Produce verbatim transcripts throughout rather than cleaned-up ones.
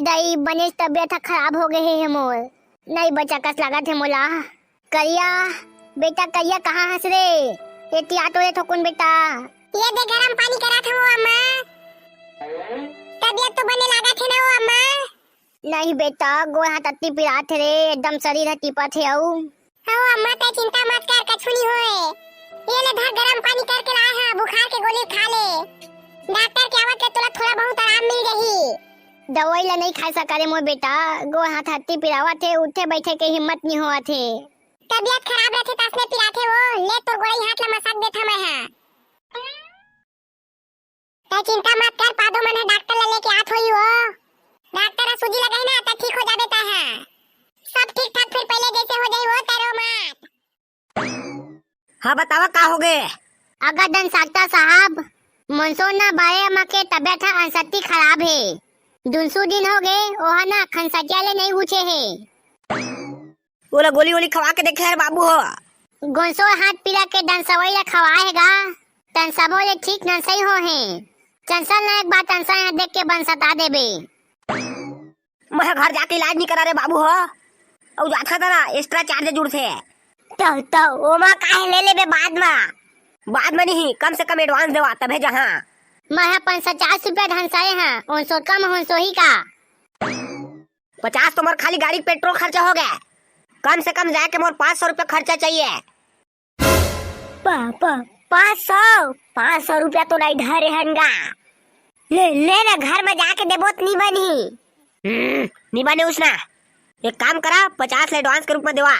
दई, बनेच तबियत ह खराब हो गे हे, हे मोर। नहीं बचा कस लागत हे मोला। करिया, बेटा करिया, कहाँ हस रे? एती आ तो रे थोकुन बेटा। ये दे गरम पानी करत हवं अम्मा। तबियत तो बने लागत हे ना वो अम्मा? नहीं बेटा, गोड़ हाथ अत्ती पिरात हे रे, एकदम शरीर ह टिपत हे अउ। अउ अम्मा, तै चिंता मत कर, कछु नहीं होए। ये ले धर, गरम पानी करके लाए हंव, बुखार के गोली खा ले। डॉक्टर के आवत ले तोला थोड़ा बहुत आराम मिल जाही। दवाई ला नहीं खा सका रे मोर बेटा, गोड़ हाथ अत्ती पिरावत हे, उठे बैठे के हिम्मत नहीं होवत हे। तबियत खराब रथे त असने पिराथे वो, ले तोर गोड़ई हाथ ला मसक देथंव मैं हा। तै चिंता मत कर, पादो मन ह डॉक्टर ला लेके आत होही वो। डॉक्टर ह सूजी लगाही ना, त ठीक हो जाबे तै हा। सब ठीक ठाक फिर पहले जैसे हो जाही वो, तै रो मत। हाँ बतावा का हो गे? अगा दंत डॉक्टर साहब, मोंसो ना बारे अम्मा के तबियत ह अंसत्ती खराब हे। दुनसू दिन हो गे, ओहा ना खंसटिया ले नहीं उठे हे। ओला गोली वोली खवा के देखे हर बाबू हो। गोंसो हाथ पीरा के दंसवई ला खवाए हे गा, तन सबो ले ठीक नसई हो हे। चंसल ना एक बार तनसा यहाँ देख के बन सता देबे। मैं घर जाके इलाज नहीं करा रे बाबू हो। अउ जाथा ता ना extra charge जुड़थे। तो, तो ओमा काहे ले लेबे बाद मा? बाद में नहीं, कम से कम advance देवा तभे जहाँ। मैं ह पाँच सौ चार सौ रुपया धनसाए हाँ, उन सौ कम होन सोही का? पचास तो मोर खाली गाड़ी के पेट्रोल खर्चा हो गया, कम से कम जाके मोर पाँच सौ रुपया खर्चा चाहिए। पा, पा, पाँच सौ, पाँच सौ रुपया तो नहीं धरे हन गा। ले, ले ना, घर में जाके देबो त नी बनही। हम्म, नी बने उसना। एक काम करा, पचास ले advance के रूप में देवा,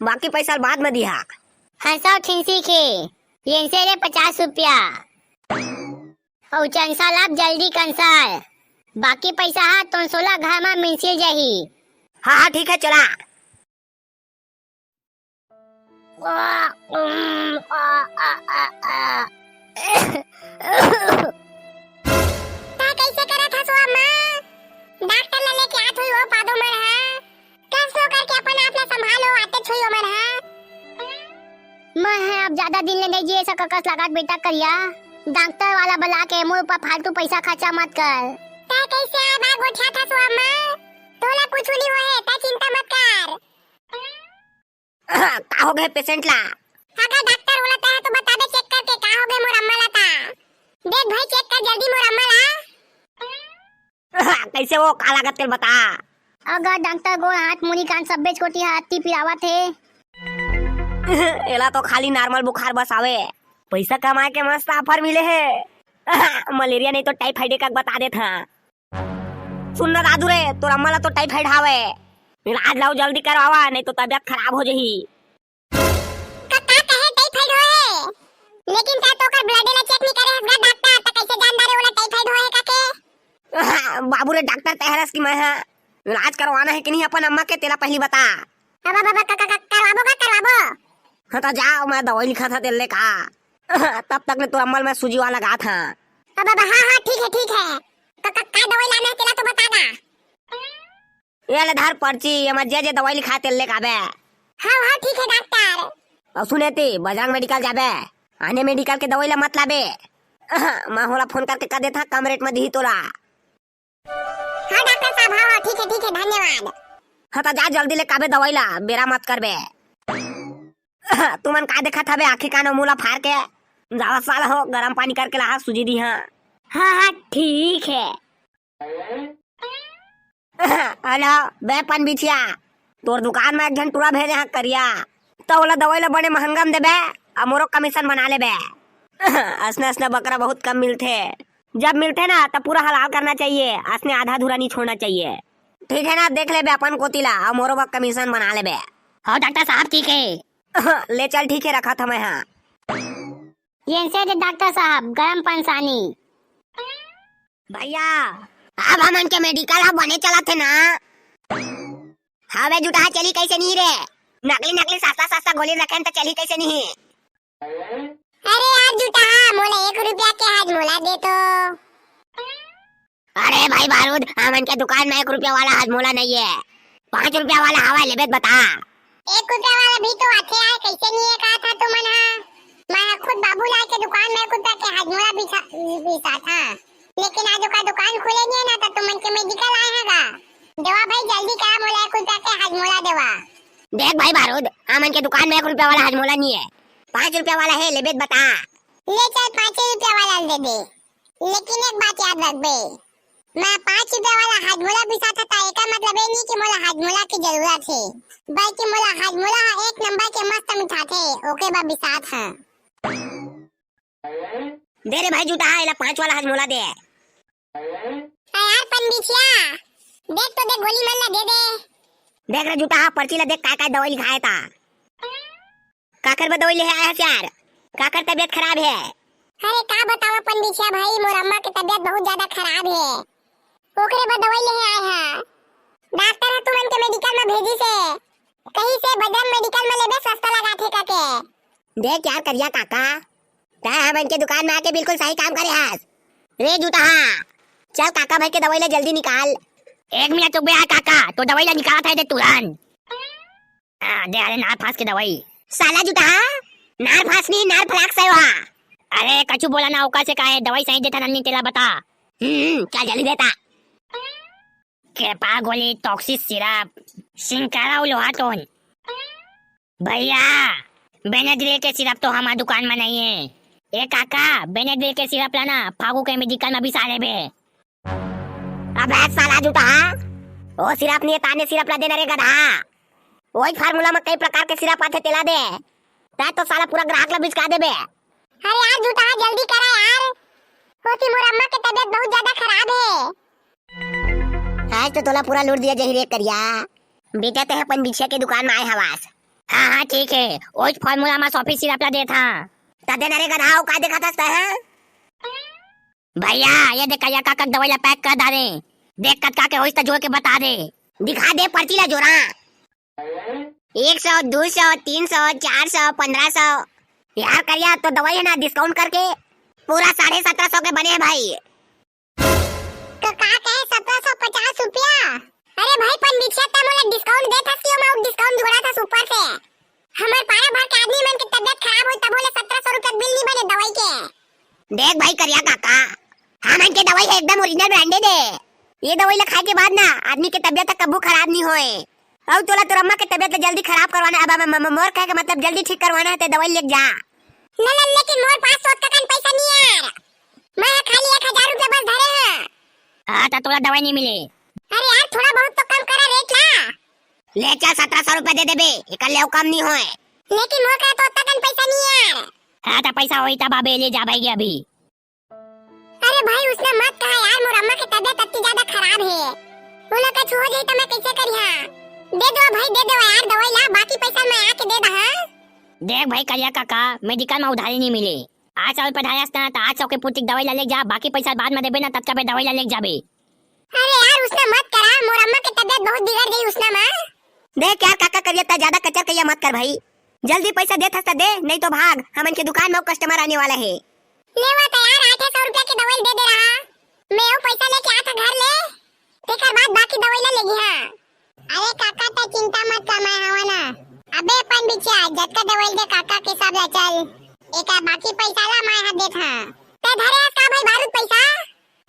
बाकी पैसा बाद में दिहा। हंसो खिंसी के, येन से ले पचास रुपया। अउ चंसल आप जल्दी कंसल, बाकी पैसा हा तोन सोला घर में मिंसिल जाही। हाँ, हाँ, ठीक है, चला। तैं कइसे करत हस ओ अम्मा? डॉक्टर ला लेके आत होही ओ पादो मन हा। कस लो करके अपन आप ला संभालो, आते छुई ओमन हा। मैं ह अब ज्यादा दिन ले नइ जिए सकस लागत बेटा करिया। डॉक्टर वाला बला के मोर ऊपर फालतू पैसा खर्चा मत कर। तैं कइसे आय बाय गोठियाथस ओ अम्मा? तोला कुछु नइ होहे, तैं चिंता मत कर। का हो गे पेशेंट ला? अगर डॉक्टर ओला तैं ह तो बताबे चेक करके का हो गे मोर अम्मा ला ता। देख भाई चेक कर जल्दी मोर अम्मा ला। कइसे ओ का लागत तेल बता। अगर डॉक्टर गोड़ हाथ मुड़ी कान सब्बे चोटी ह अत्ती पिरावत हे। एला तो खाली normal बुखार बस आवे। पैसा कमाए के मस्त offer मिले हे। मलेरिया नहीं तो टाइफाइड का बता देत हा। सुन ना दादू रे, तोर अम्मा ला तो टाइफाइड हावे। इलाज लाओ जल्दी करवावा, नहीं तो तबियत खराब हो जाही। का, का कहे टाइफाइड होए? लेकिन का तोकर blood ला चेक नहीं करे हस गा डॉक्टर, त कइसे जान डारे ओला टाइफाइड होए का के? बाबू रे डॉक्टर तहरस की मैं हा। इलाज करवाना है कि नहीं अपन अम्मा के तेला पहली बता। अब, अब, अब, क-, क-, क-, करवाबो का करवाबो? हाँ तो जाओ मैं दवाई लिखा था तेल ले का। तब तक ले तो अम्मा ल मैं सूजी वाला लगा था। अब, अब, हाँ, हाँ, ठीक है, ठीक है। क-, क-, का दवाई लाना है तेला तो बता गा। ये ले धर पर्ची, ये मा जे जे दवाई लिखा तेल ले काबे। हाँ, हाँ, ठीक है डॉक्टर। अउ सुने ती, बजरंग मेडिकल जाबे, आने मेडिकल के दवाई ला मत लाबे। मैं होला फोन करके कह देता, कम रेट में दिही तोला। हाँ डॉक्टर साहब, हाँ, हाँ, ठीक है, ठीक है, धन्यवाद। हाँ तो जा जल्दी ले काबे दवाई ला, बेरा मत करबे। तुमन का देखत हबे आँखी कान मुंह ला फार के? जावा साला हो, गरम पानी करके ला, सूजी दिहा। हाँ, हाँ, ठीक है। हेलो, बे पन बिछिया, तोर दुकान में एक झन टूरा भेजे हा करिया, तो ओला दवाई ला बड़े महंगा में देबे, अउ मोरो कमीशन बना लेबे। असने असने बकरा बहुत कम मिलथे, जब मिलथे ना तब पूरा हलाल करना चाहिए, असने आधा अधूरा नहीं छोड़ना चाहिए। ठीक है ना, देख लेबे अपन कोती ला, अउ मोरो बर कमीशन बना लेबे। हाँ डॉक्टर साहब, ठीक है। ले चल, ठीक है, रखत हंव मैं हा। येन से दे डॉक्टर साहब, गरम पनसानी। भैया, अब हमन के मेडिकल ह बने चलत हे ना? हाँ बे जुटाहा, चली कइसे नहीं रे? नकली नकली सस्ता सस्ता गोली रखेन त चली कइसे नहीं? अरे यार जुटाहा, मोला एक रुपया के हाजमोला दे तो। अरे भाई बारूद, हमन के दुकान में एक रुपया वाला हाजमोला नहीं है, पाँच रुपया वाला हवा लेबे त बता। एक रुपया वाला भी तो आथे यार, कइसे नहीं है कहा था तुमन हा? मैं खुद बाबूलाल के दुकान में एक रुपया के हाजमोला बिछा, बिसाथा। लेकिन आज ओकर दुकान खुले नइ हे ना, त तुमन के medical आए हे गा। देवा भाई, जल्दी करा, मोला एक रुपया के हजमोला देवा। देख भाई बारूद, हमन के दुकान में एक रुपया वाला हजमोला नइ हे, पाँच रुपया वाला हे, लेबे त बता। ले चल, पाँच रुपया वाला दे दे, लेकिन एक बात याद रखबे, मैं पाँच रुपया वाला हजमोला बिसात हंव, त एकर मतलब ये नइ हे कि मोला हजमोला के जरूरत हे, बल्कि मोला हजमोला ह एक नंबर के मस्त मिठाथे, ओके बर बिसात हंव। दे रे भाई जूता, एला पाँच वाला हजमोला दे। अरे यार पनबिछिया, देख तो देख, गोली मन ला दे दे। देख रे जूता, हा पर्ची ला देख, काय काय दवाई लिखाय हे ता। काकर बर दवाई लेहे आय हस यार? काकर तबीयत खराब हे? अरे का बतावंव पनबिछिया भाई, मोर अम्मा के तबीयत बहुत ज्यादा खराब हे, ओकरे बर दवाई लेहे आय हंव। डॉक्टर ह तुमन के medical में भेजिस हे, कहिस हे बजरंग medical में लेबे, सस्ता लगाथे कहिके। देख यार करिया काका, तैं हमन के दुकान में आके बिल्कुल सही काम करे हस। रे जूता हा, चल काका भाई के दवाई ला जल्दी निकाल। एक मिनट रुक बे यार काका, तो दवाई ला निकालत हंव दे तुरंत। आ, दे अरे नार फांस के दवाई। साला जूता हा, नार फांस नहीं, नार फलाक सयो हा। अरे कछु बोला ना, ओकर से का हे, दवाई सही देथन नहीं तेला बता। हम्म, चल जल्दी देता। केपा गोली, टॉक्सी सिरप, सिंकारा अउ लोहाटोन। भैया, बेनेड्रिल के सिरप तो हमर दुकान में नइ हे। ए काका, बेनेड्रिल के सिरप ला ना, फागू के medical में बिसा लेबे। अबे साला जूता हा, ओ सिरप नइ हे, त आने सिरप ला दे ना रे गधा। ओही formula में कई प्रकार के सिरप आथे, तेला दे। तैं तो साला पूरा ग्राहक ला बिचका देबे। अरे यार जूता हा, जल्दी करा यार, ओती मोर अम्मा के तबीयत बहुत ज्यादा खराब हे। आज तो तोला पूरा लूट दिया जही रे करिया। बेटा, तैं अपन बिछिया के दुकान में आय हवस। हाँ, हाँ, ठीक हे। ओही formula में सॉफी सिरप ला देत हंव। त दे ना रे गधा, अउ का देखत हस तैं, हाँ? भैया, ये देख, करिया काका के दवाई ला pack कर डारे। देख, कतका के होइस त जोड़ के बता दे। दिखा दे पर्ची ला जोरा। एक सौ, दू सौ, तीन सौ, चार सौ, पन्द्रह सौ। यार करिया, तो दवाई हे ना, discount करके पूरा साढ़े सत्रह सौ के बने हे भाई। तो का कहे, सत्रह सौ पचास रुपया? अरे भाई पनबिछिया, तैं मोला discount देत हस कि ओमा अउ discount जोड़त हस ऊपर से? हमर पारा भर के आदमी मन के तबीयत खराब होय तभो ले सत्रह सौ रुपया के bill नइ बने दवाई के। देख भाई करिया काका, हमन के दवाई हे एकदम original branded हे। ये दवाई ला खाय के बाद ना आदमी के तबीयत ह कभू खराब नइ होय। अउ तोला तोर अम्मा के तबीयत ला जल्दी खराब करवाना, अब म-, म-, मोर कहे के मतलब जल्दी ठीक करवाना हे, तैं दवाई लेके जा। ना, ना, लेकिन मोर पास तो ओतका कन पैसा नइ हे यार। मैं ह खाली एक हजार रुपया बस धरे हंव। हाँ, त तोला दवाई नइ मिले। अरे यार, थोड़ा बहुत तो कम करा rate ला। ले चल, सत्रह सौ रुपया दे देबे, एकर ले अउ कम नइ होय। लेकिन मोर करा तो ओतका कन पैसा नइ हे यार। हाँ, त पैसा होही तब आबे, ले जा भाई अभी। अरे भाई, उसने मत कहा यार, मोर अम्मा के तबीयत अति ज्यादा खराब हे। ओला कुछ हो जाही त मैं कैसे करिहा? दे दो भाई, दे दो यार दवाई ला, बाकी पैसा मैं आके दे दहा। देख भाई करिया काका, medical में उधारी नहीं मिले। आज सौ रुपया धारे हस ना, त आज सौ के पूर्ति के दवाई ला लेके जा, बाकी पैसा बाद में देबे ना, ततका बेर दवाई ला लेके जाबे। अरे यार, उसने मत करा, मोर अम्मा के तबीयत बहुत बिगड़ जाही उसने माँ। देख यार काका करिया, त ज्यादा कचर कहिया मत कर भाई, जल्दी पैसा देत हस त दे, नहीं तो भाग, हमन के दुकान में अउ customer आने वाला हे। लेवा त यार, आठे सौ रुपया के दवाई दे दे रहा, मैं अउ पैसा लेके आत हंव घर ले, तेकर बाद बाकी दवाई ला लेगी हाँ। अरे काका, तैं चिंता मत कर, मैं हवं ना। अबे पनबिछिया, जतका दवाई दे काका के सब ला चल, एकर बाकी पैसा ला मैं हा देत हंव। तैं धरे हस का भाई बारूद पैसा?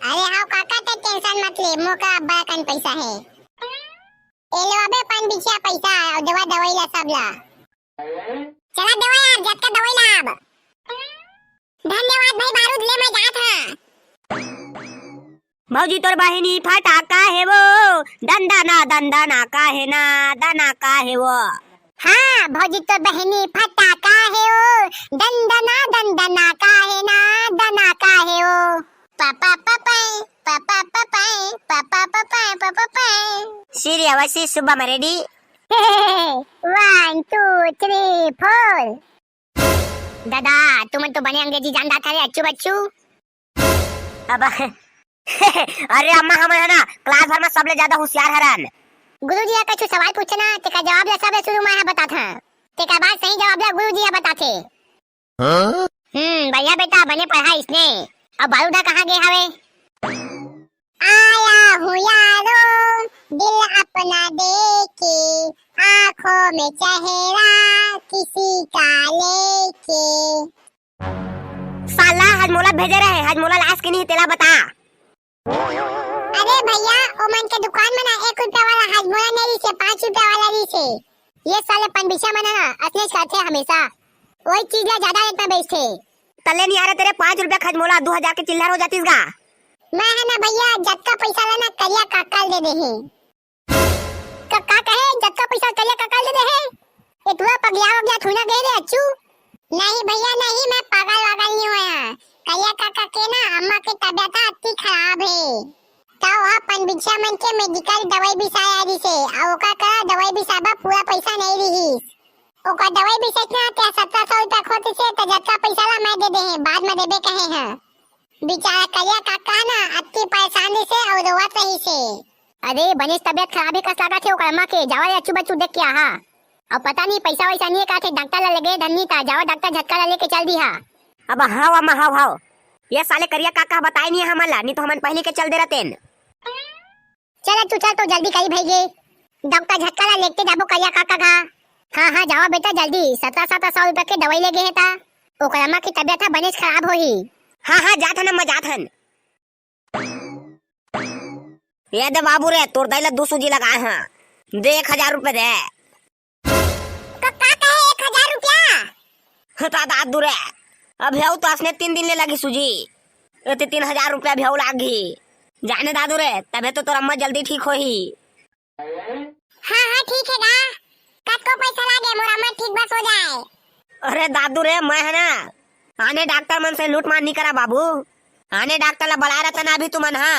अरे हव काका, तैं tension मत ले, मोर करा अब्बड़ अकन पैसा हे। ए लो अबे पनबिछिया पैसा, अउ देवा दवाई ला सब ला। चला देवा यार, जतका दवाई ला अब। धन्यवाद भाई बारूद, ले मैं जात हंव। भौजी तोर बहिनी फटाका हे वो, दंदना दंदना काहे ना, दना काहे वो। हाँ, भौजी तोर बहिनी फटाका हे वो, दंदना दंदना काहे ना, दना काहे वो। पा पा पा पाए, पा पा पा पाए, पा पा पा पाए, पा पा पाए। श्री अवश्य Shubham ready. One, two, three, four। दादा, तुमन तो बने अंग्रेजी जानत हव रे, अच्छू बच्चू। अब अरे अम्मा, हमन ह ना class भर में सबले ज्यादा होशियार हरन। गुरुजी ह कुछु सवाल पूछे ना, तेकर जवाब ला सबले शुरू मैं ह बताथंव। तेकर बाद सही जवाब ला गुरुजी ह बताथे। हाँ? हम्म, बढ़िया बेटा, बने पढ़ा इसने। अब बारूद ह कहाँ गे हवे? आया हूँ यारो, दिल अपना दे के, आंखों में चेहरा किसी का लेके। साला हजमोला भेजे रहे, हजमोला लास के नहीं, तेला बता। अरे भैया, ओमन के दुकान में ना एक रुपया वाला हाजमोला नहीं रहिसे, पाँच रुपया वाला रहिसे। ये साले पनबिछिया मन ह ना असनेच करथे हमेशा, वही चीज ला ज्यादा रेट में बेचथे। तले नहीं आ रहा तेरे पाँच रुपया खजमोला, दू हजार के चिल्लर हो जातीस गा। मैं ह ना भैया, जतका पैसा ला ना करिया काका ल दे देहे। का, का कहे? जतका पैसा करिया काका ल दे देहे? ए, तू ह पगला वगला थोड़ी ना गे रे अच्छू। नहीं भैया नहीं, मैं पागल वागल नहीं होया। करिया काका के ना अम्मा के तबीयत ह अति खराब हे, त ओहा पनबिछिया मन के मेडिकल दवाई बिसाए आ रहिसे, अउ ओकर करा दवाई बिसाबा पूरा पैसा नहीं रहिस। ओकर दवाई बिसाइस ना ते सत्रह सौ रुपया खोतिसे, त जतका पैसा ला मैं दे देहे, बाद में देबे कहे ह। बेचारा करिया काका ना अति परेशान रहिसे अउ रोवत रहिसे। अरे बनेच तबीयत खराब हे कस लागत हे ओकर अम्मा के, जावा रे अच्छू बच्चू देख के आहा। अब पता नहीं पैसा वैसा नहीं हे, का थे डॉक्टर ला लेगे धन्नी ता, जावा डॉक्टर झटका ला लेके चल दिहा। अब हाव अम्मा, हाव, हाव। ये साले करिया काका बताए नहीं हे हमन ला, नहीं तो हमन पहले के चल दे रहतेन। चल अच्छू चल, तो जल्दी करी भई गे, डॉक्टर झटका ला लेके जाबो करिया काका का। हाँ, हाँ, जावा बेटा जल्दी, सत्रह सत्रह सौ रुपया के दवाई लेगे हे ता, ओकर अम्मा के तबीयत ह बनेच खराब होही। हाँ, हाँ, जात हन अम्मा, जात हन। ये दे बाबू रे, तोर दाई ला दू सूजी लगाए हंव, दे एक हजार रुपया दे। का, का कहे एक हजार रुपया? हटा दादू रे, अभी अउ तो असने तीन दिन ले लगी सूजी, एती तीन हजार रुपया अभी अउ लागही। जाने दादू रे, तभे तो तोर अम्मा जल्दी ठीक होही। हाँ, हाँ, ठीक हे गा। कतको पैसा लागे, मोर अम्मा ठीक बस हो जाए। अरे दादू रे, मैं ह ना, आने डॉक्टर मन से लूट मार नहीं करा बाबू। आने डॉक्टर ला बलाए रहता ना अभी तुमन हा,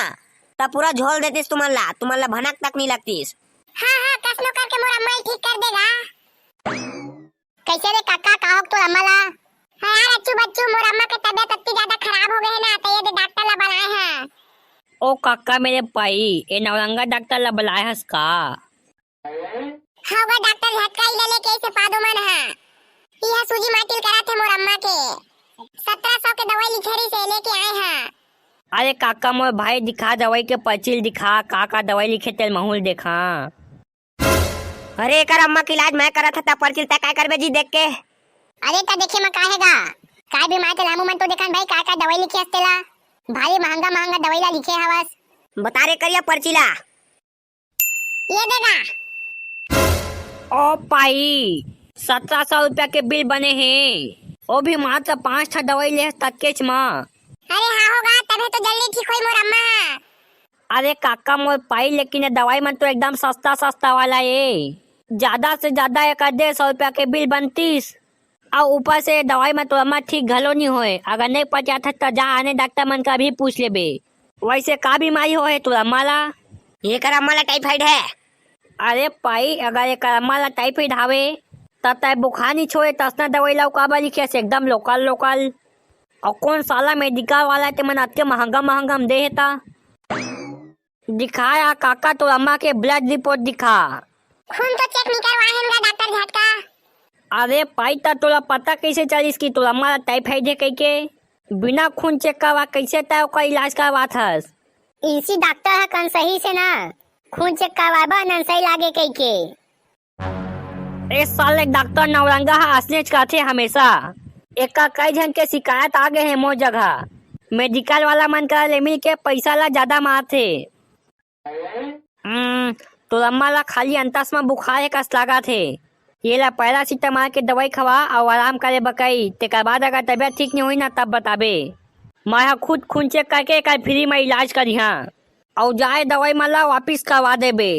त पूरा झोल देतीस तुमन ला, तुमन ला भनक तक नहीं लगतीस। हाँ, हाँ, कसनो करके मोर अम्मा ही ठीक कर देगा। कैसे रे काका, का होगे तोर अम्मा ला? हाँ यार, अच्छू बच्चू, मोर अम्मा के तबीयत अत्ती ज्यादा खराब हो गए हे ना, त ये दे डॉक्टर ला बलाए हंव। ओ काका, मेरे पाई, ए नौरंगा डॉक्टर ला बलाए हस का? हाँ गा डॉक्टर, झटका इला लेके ऐसे पादो मन हा। इहा सूजी माटिल करा थे मोर अम्मा के। सत्रह सौ के दवाई लिखे रहिसे, लेके आए हंव। अरे काका, मोर भाई दिखा दवाई के पर्ची ल दिखा, का का दवाई लिखे तेल महूल देखा। अरे, एकर अम्मा के इलाज मैं करत हंव, त पर्ची ल तैं काय करबे जी देख के? अरे, त देखे म का हे गा? काय बीमार ते लामू मन तो देखन भाई, काय काय दवाई लिखे हस तेला? भारी महंगा महंगा दवाई ला लिखे हवस। बता रे करिया पर्ची ला। ये दे गा। ओ पाई, सत्रह सौ रुपया के बिल बने हे, ओ भी मात्र पांच ठा दवाई ले हस ततकेच म। अरे हाँ हो गा, तभे तो जल्दी ठीक होई मोर अम्मा। अरे काका मोर पाई, लेकिन ये दवाई मन तो एकदम सस्ता सस्ता वाला ए। ज्यादा से ज्यादा एक डेढ़ सौ रुपया के बिल बनतीस, अउ ऊपर से दवाई म तोर अम्मा ठीक घलो नी होय। अगर नहीं पचात हे त जा आने डॉक्टर मन का भी पूछ लेबे। वैसे का बीमारी होय हे तोर अम्मा ला? एकर अम्मा ला टाइफाइड हे। अरे पाई, अगर एकर अम्मा ला टाइफाइड हावे, त तैं बुखार नी छोड़े त असना दवाई ला काबर लिखे हस एकदम लोकल लोकल। अउ कौन साला मेडिकल वाला ते मन अतके महंगा महंगा म दे हे त? दिखा या काका, तोर अम्मा के ब्लड रिपोर्ट दिखा। खून तो चेक नहीं करवाए हन गा डॉक्टर झटका। अरे पाई, त तोला पता कैसे चलिस कि तोर अम्मा ला टाइफाइड हे कहिके? बिना खून चेक करवा कैसे तैं ओकर इलाज करवात हस? इसी डॉक्टर ह कन सही से ना खून चेक करवाए बर नन सही लागे कहिके। ए साले डॉक्टर नौरंगा ह असनेच करथे हमेशा। एकर कई झन के शिकायत आ गे हे मोर जगह। मेडिकल वाला मन करा ले मिल के पैसा ला ज्यादा मारथे। हम्म, तोर अम्मा ला खाली अंतस म बुखार हे कस लागत हे। ये ला पैरासिटामोल के दवाई खवा अउ आराम करे बर कही, तेकर बाद अगर तबीयत ठीक नहीं होई ना तब बताबे। मैं ह खुद खून चेक करके एकर फ्री म इलाज करिहां अउ जाए दवाई मन ला वापिस करवा देबे।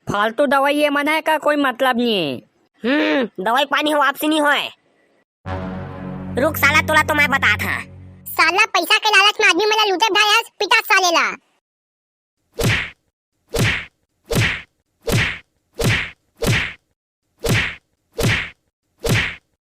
फालतू दवाई ये मन हे का कोई मतलब नहीं हे। हम्म, दवाई पानी हो वापसी नहीं होए। रुक साला, तोला तो मैं बतात हंव। साला पैसा के लालच में आदमी मन ला लूटत धायस, पिटा साले ला।